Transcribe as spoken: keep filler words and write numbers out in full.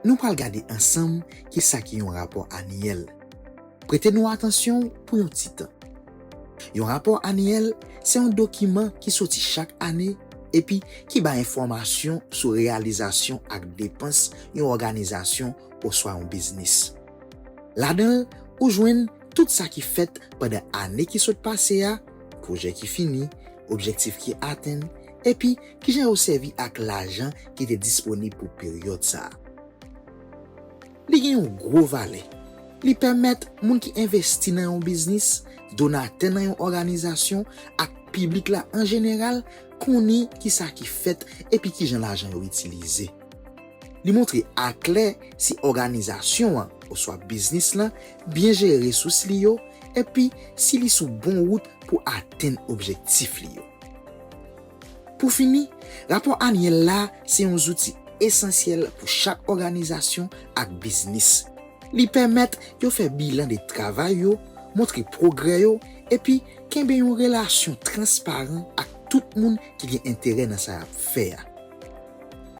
Nou pral gade ansanm ki sa ki yon rapò anyèl. Prete nou atansyon pou yon ti tan. Yon rapò anyèl se yon dokiman ki soti chak ane epi ki bay enfòmasyon sou reyalizasyon ak depans yon òganizasyon oswa yon biznis. Ladan l, ou jwenn tout sa ki fèt pandan ane ki sot pase a, pwojè ki fini, objektif ki atenn, epi kijan yo sèvi ak lajan ki te disponib pou peryòd sa a. Li gen yon gwo valè. Li pèmèt moun ki envesti nan yon biznis, donatè nan yon òganizasyon, ak piblik la an jeneral konnen ki sa ki fèt epi kijan lajan yo itilize. Li montre aklè si òganizasyon an oswa biznis lan byen jere resous li yo epi si li sou bon wout pou atenn objektif li yo. Pou fini, rapò anyèl la se yon zouti esansyèl pou chak òganizasyon ak biznis. Li pèmèt yo fè bilan de travay yo, montre pwogrè yo, epi kenbe yon relasyon transparan ak tout moun ki gen enterè nan sa y ap fè a.